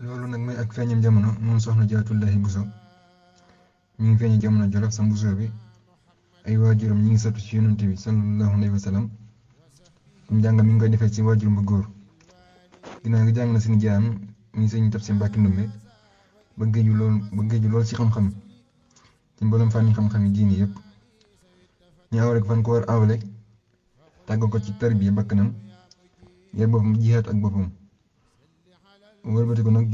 loolu nag mooy ak feeñam jamono moom soxna Jaaratullaahi Buso mi ngi feeñe jamono Jolof sa Buso bi ay waajuram ñi ngi sëtu ci Yonent bi sallallahu alayhi wa sallam njàngam mi ngi koy defee ci waajuram bu góor ginnaaw gi jàng na seen jaam mi sëñ Tafsir Mbàkke Ndumbe ba géeju lool ci xam-xam ci mboolem fànni xam-xam yi diini yëpp ñu aw rek fan ko war awle tàggal ko ci tarbiya bakkanam yar boppam jihaat ak boppam wëlbati ko nag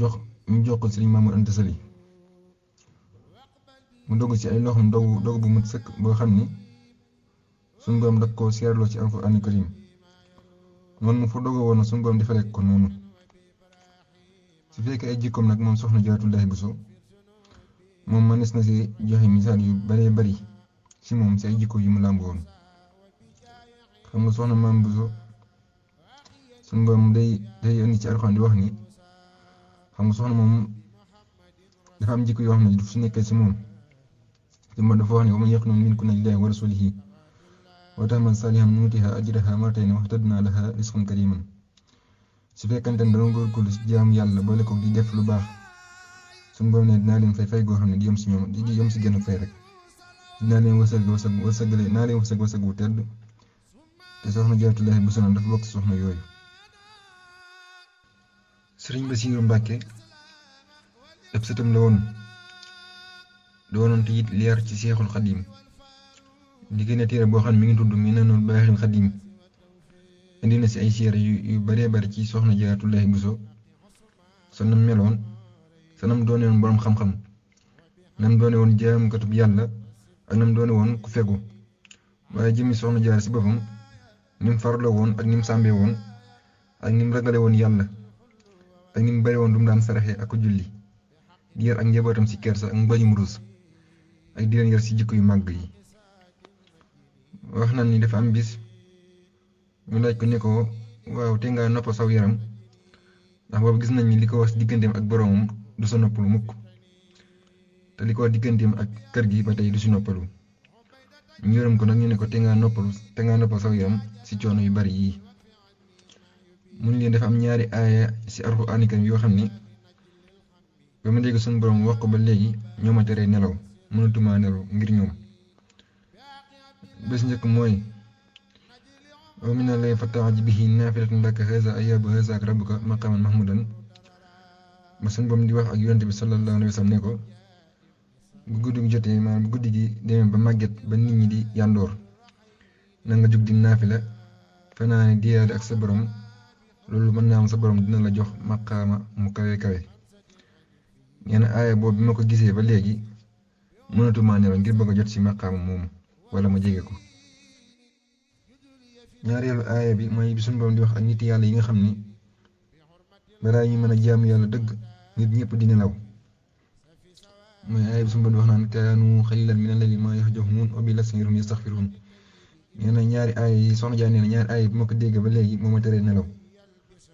ñu jox ko Sëriñ Mamour Anta Sali mu dogg ci ay loxoom dogu bu mat sëkk boo xam ni suñu borom dak ko seerloo ci alxuraanu karim noonu mu fa dogo woon na suñu borom defale ko noonu su fekkee ay jikkoom nag moom soxna Jaaratullaahi Buso moom mënees na si joxe misaal yu baree bari ci moom si ay jikko yu mu làmb woon xam nga soxna maam Buso suñu borom day indi ci alxuraan di wax ni xam nga soxna moom dafa am jikko yoo xam ne du su nekkee si moom dafa wax ne wa man yaqnut minkunna lillaahi wa rasuulihi wa ta'mal saalihan nuutihaa ajrahaa marratayni wa a'tadnaa lahaa rizqan kariiman su fekkante ne dana góorgóorlu si jaamu yàlla boole ko di def lu baax suñu borom ne dinaa leen fay goo xam ne di yom si ñoom di yom si genn fay rek dinaa leen wërsëg wu tedd te soxna Jaaratullaahi Buso dafa bokk si soxna yooyu. Sëriñ Basiiru Mbàkke ab sëtam la woon doonoon te it leer ci Seexul Xadiim di génne téere boo xam ne mi ngi tudd Minanul Baaxil Xadiim indi na si ay séere yu baree bari ci soxna Jaaratullaahi Buso sa nam meloon sa nam doone woon boroom xam-xam nam doone woon jaamukatub yàlla ak nam doone woon ku fegu waaye jëmmi soxna Jaara si boppam nim farloo woon ak nim sàmbee woon ak nim ragale woon yàlla ak nim bari woon du mu daan saraxe ak julli di yar ak njabootam si kersa ak mbañum ruus ak di leen yar si jikko yu màgg yi. wax na ni dafa am bis ñu laaj ko ne ko waaw te nga noppal saw yaram ndax boobu gis nañ ni li ko wax digganteem ak boroomam du sa noppalu mukk te li ko wax digganteem ak kër gi ba tey du si noppalu ñu yërëm ko nag ñu ne ko te nga noppal saw yaram si coono yu bari yii. mun leen dafa am ñaari aaya si alxuraan karim yoo xam ni ba ma dégg suñu borom wax ko ba léegi ñoo ma teree nelaw mënatuma nelaw ngir ñoom. bés njëkk mooy wa mina layli fatahajjab bihi naafilatan laka haazaa yab'athaka rabbuka maqaaman mahmuudan ba suñu borom di wax ak yonent bi sallallahu alayhi wa sallam ne ko bu guddi gi jotee maanaam bu guddi gi demee ba màgget ba nit ñi di yàndoor na nga jóg di naafila fanaane diyaale ak sa borom loolu mën naa am sa borom dina la jox maqaama mu kawe kawe. nee na aaya boobu bi ma ko gisee ba léegi mënatuma nelaw ngir bëgg a jot ci maqaama moomu wala ma jege ko. ñaareelu aaya bi mooy bi suñu borom di wax ak nit yàlla yi nga xam ni balaa ñu mën a jaamu yàlla dëgg nit ñëpp di nelaw mooy aaya bi suñu borom di wax naan kaanu qaliilan mina layli maa yahjahuun wa bil-asri hum yastaghfiruun. nee na ñaari aaya yi soxna Jaara nee na ñaari aaya bi ma ko dégg ba léegi moo ma teree nelaw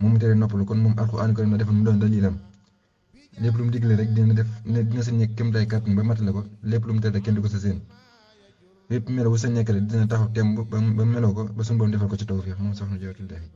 moo ma teree noppalu kon moom alxuraan ko na defal mu doon dalilam lépp lu mu digle rek dina sa nekk kem tay kàttan ba matale ko lépp lu mu tere kenn du ko sa seen lépp melo bu sa nekk rek dina taxaw temb ba meloo ko ba suñu borom defal ko ci tawfiix moom soxna Jaaratullaahi